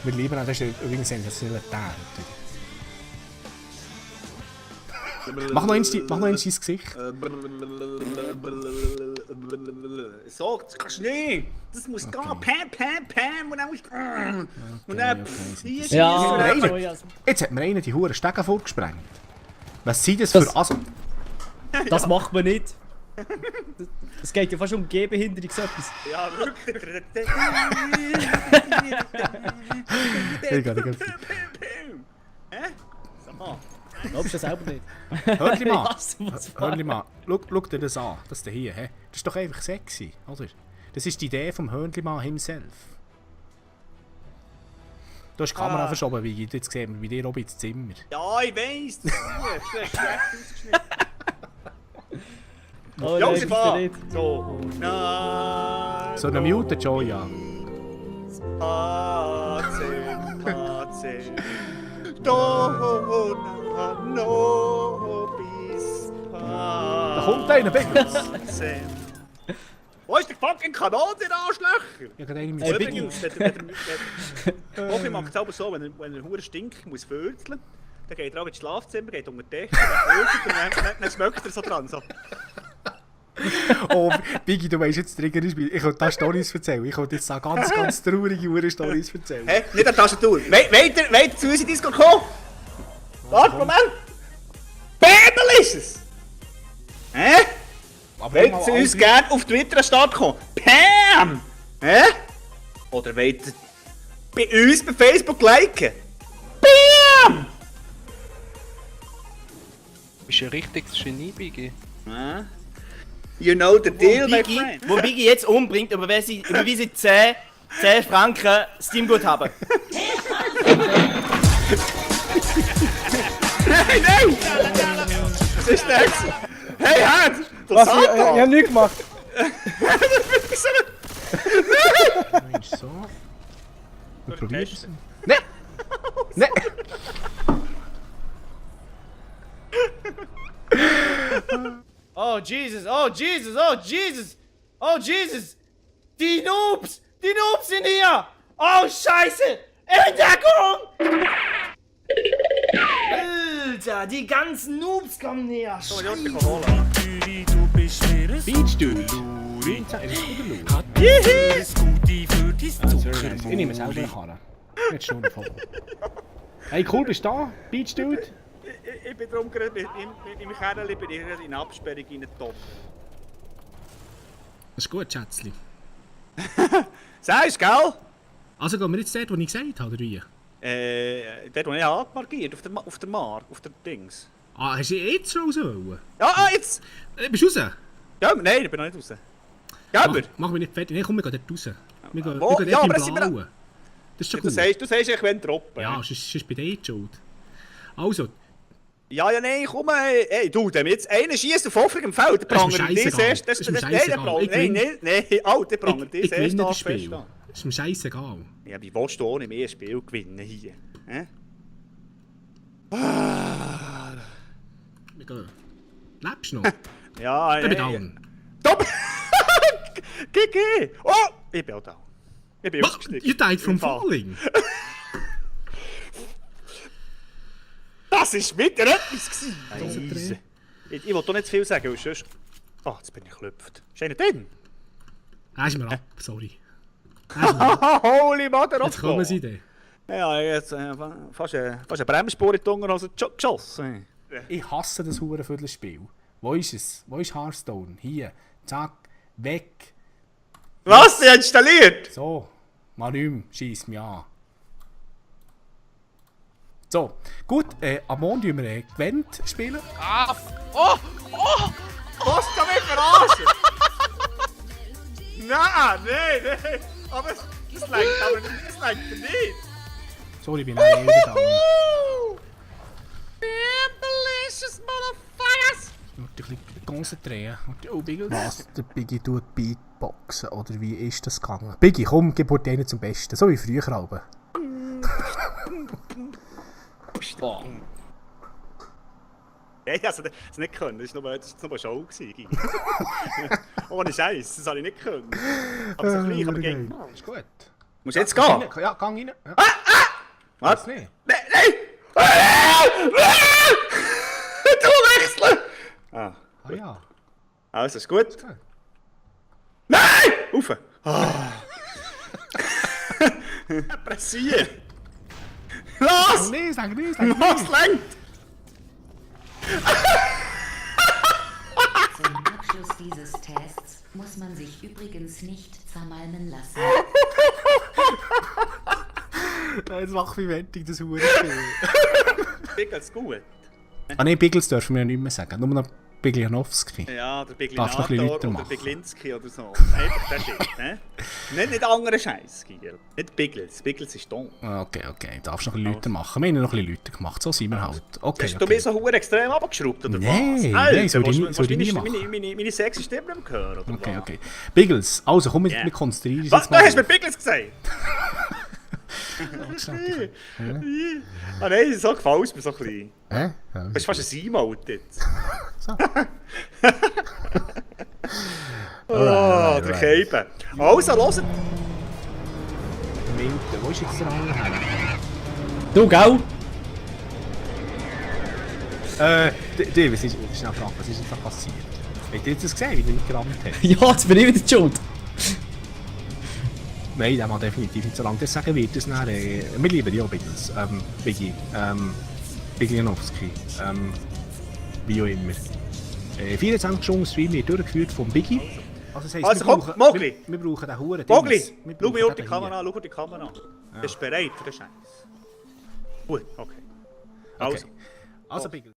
Wir lieben ihn, das ist übrigens sensationell der. Mach noch eins dein Gesicht. So, das kannst du nicht. Das muss gehen. Pam. Und dann musst du... Und dann... Jetzt hat mir einer die Huren Stege vorgesprengt. Was sind das für Asso? Das macht man nicht. Es geht ja fast um Gehbehinderung, so etwas. Ja, wirklich. Hä? Sag mal. Glaubst du das selber nicht? Hörli mal. Schau dir das an. Das hier. He? Das ist doch einfach sexy, oder? Das ist die Idee vom Hörnli-Mann himself. Du hast die Kamera verschoben, wie ich jetzt gesehen bei dir oben ins Zimmer. Ja, ich weiss. Das ist schlecht ausgeschnitten. Oh, Jungs, ich fahr! nicht. So. So eine Mute Joya. Pace. Dona nobis. Da kommt einer, Beckels. Wo ist der fucking Kanal, der Arschlöcher? Ja, gerade einer mit Übrigens, Kofi macht es aber so, wenn er verdammt stinkt, muss vögeln, dann geht er auch ins Schlafzimmer, geht unter den Tisch, dann schmeckt er so dran. So. Oh, Biggie, du weißt jetzt, Trigger ist, ich könnte da Storys erzählen. Ich könnte jetzt ganz traurige Storys erzählen. Hä? Nicht an die Tastatur. Weiter zu uns in Discord kommen? Warte, Moment! Bäbel ist es! Hä? Wollt ihr uns gerne auf Twitter an den Start kommen? Pam! Hä? Oder wollt ihr bei uns bei Facebook liken? Bam! Bist du ein richtiges Genie, Biggie? You know the deal, my friend. Wo Biggie jetzt umbringt, überweise 10 Franken Steam-Guthaben. Nein! Was ist das? Hey, Hans! Was? Ich hab nichts gemacht. Mensch, so. Wir probieren es. Nein! Nein! Oh Jesus, oh Jesus, oh Jesus! Oh Jesus! Die Noobs! Die Noobs sind hier! Oh Scheiße! Entdeckung! Alter, die ganzen Noobs kommen her! Beach Dude! Ich nehme es selber nach. Jetzt schon davon. Hey, cool, bist du da? Beach Dude? Ich bin darum gerade mit meinem Kerl in eine Absperrung reingetoppt. Das ist gut, Schätzli. Sagst du, gell? Also gehen wir jetzt dort, wo ich gesagt habe, oder wie? Dort, wo ich angemarkiert auf der Dings. Ah, hast du jetzt schon raus wollen? Ja, jetzt! Bist du raus? Ja, nein, ich bin noch nicht raus. Ja, aber... Mach mich nicht fertig. Nein, komm, wir gehen dort raus. Wir gehen Wo? dort Ja, im aber sind wir- Blauen. Das ist schon Du gut. sagst, ich will droppen. Ja, sonst bin ich die schuld. Also, Ja, nein, komm, ey, du, wenn jetzt einer schießt auf offenem Feld, dann Das ist mir prangert das scheissegal. erst... Das ist mir nein, scheissegal. Ich gewinne. nein, Alter, prangert ich das erst gewinne an das fest Spiel. an. Das ist mir scheissegal. Ja, wie willst du ohne mehr ein Spiel gewinnen hier? Hä? Wir gehen. Lebst du noch? Ja, Ich bin down. Top! GG! Oh! Ich bin auch down. Ich bin Was? ausgestiegen. You died from Im Fall. falling? Das war wieder etwas gewesen. Ich will doch nicht zu viel sagen, weil sonst... Ah, jetzt bin ich geklopft. Ist einer drin? Da ist mir ab, sorry. Holy Mother of Jetzt kommen God. sie dann. Ja, jetzt fast eine Bremsspur in die Ungerhose geschossen. Ich hasse das Hurenviertelspiel. Wo ist es? Wo ist Hearthstone? Hier. Zack. Weg. Was? Die installiert? So. Mal nicht mehr. Scheiss mich an. So. Gut. Am Mond spielen wir Gwent spielen. Was? Kann mich verarschen? Nein. Aber das leicht nicht. Sorry, ich bin auch nicht da. Delicious motherfuckers! Ich muss dich ein bisschen konzentrieren. Oh, Biggie. Was? Der Biggie tut Beatboxen, oder wie ist das gegangen? Biggie, komm, gib dir einen zum Besten, so wie früher aber. Hey, also, das nicht können. Das war nur eine Show. Ohne Scheiß, das habe ich nicht können. Aber so gleich, aber gegen. Ist gut. Musst du jetzt gehen? Ja, gang rein. Ja. Was? Was nicht? Nein! Du wechseln! Ah, Ah ja. also ist gut. Nein! Rauf! Pressieren! Los! Nee, sag nicht, sag nicht. Was lenkt? Zum Abschluss dieses Tests muss man sich übrigens nicht zermalmen lassen. Jetzt mach mich wettig, das Hurenspiel. Biggles gut. Ah ne, Biggles dürfen wir ja nicht mehr sagen. Nur noch Biglianowski. Ja, der Darfst noch ein bisschen Biglinator lauter oder machen. Biglinski oder so. Einfach der Shit, ne? Nicht anderen Scheiß, Giel. Nicht Biggles. Biggles ist dumm. Okay. Darfst noch ein bisschen lauter machen. Wir haben noch ein bisschen lauter gemacht. So sind wir halt. Okay. Hast du mich so hure extrem abgeschraubt, oder Nein, was? nein, soll ich willst du nie machen. meine sexy Stimme nicht mehr hören, oder was? Okay. Biggles, also komm, Yeah. wir konzentrieren uns Was? jetzt Du mal. hast mir Biggles gesagt? Ah nein, so gefällt es mir so ein bisschen. Hä? Du bist fast ein Emote jetzt. So. Oh, der Keiben. Also, hört. Milton, wo ist jetzt der andere her? Du, gell? Was ist schnell fragen, was ist jetzt da passiert? Habt ihr jetzt das gesehen, wie der nicht gerammt hat? Ja, jetzt bin ich wieder die schuld. Nein, der macht definitiv nicht so lange. Das sagen wird es nachher. Wir lieben ja Biggles. Biglianowski. Wie auch immer. 24 Stunden Stream wird durchgeführt von Biggie. Also, das heisst, Also komm, Mogli! Wir brauchen den Huren. Mogli! Schau mich auf die Kamera an, schau auf die Kamera an. Bist du bereit für den Scheiß? Gut, okay. Okay. Also Biggles.